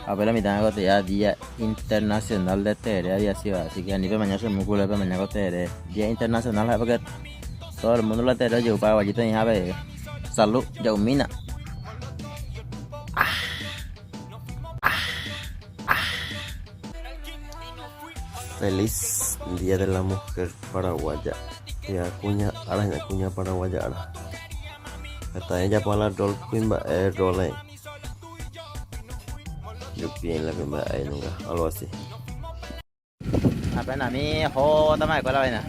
Ape la mitã koteja Día Internacional de Terere había sido, así que ani pemaña che músculo, pemaña ko terere. Día Internacional ha'e porque todo el mundo la terere ojehu paraguayito oĩhápe. Salud, ja'umína. Feliz Día de la Mujer Paraguaya. Péva kuña ára hína, kuña paraguaya ára. Heta ejapo la rol kuimba'e rol aĩ. Jupi en la kuimba'e nunca, algo así. Apenas mi ohótama escuela vaina.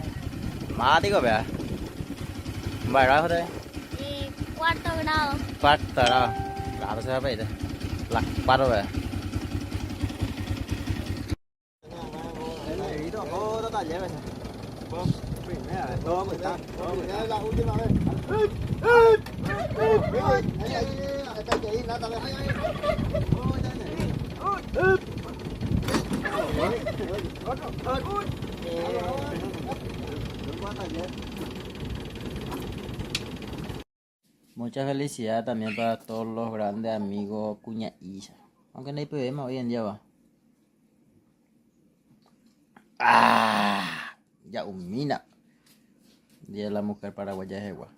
Mátiko péva. Mba'e grado ohóta? Eh, cuarto grado. Cuarto grado. Claro, se va a pedir. Las cuatro, péva. Mucha felicidad también para todos los grandes amigos cuña'ícha. Aunque ndaipyvéima hoy en día va. ¡Ah! Ja'umína. Día de la Mujer Paraguaya jehegua.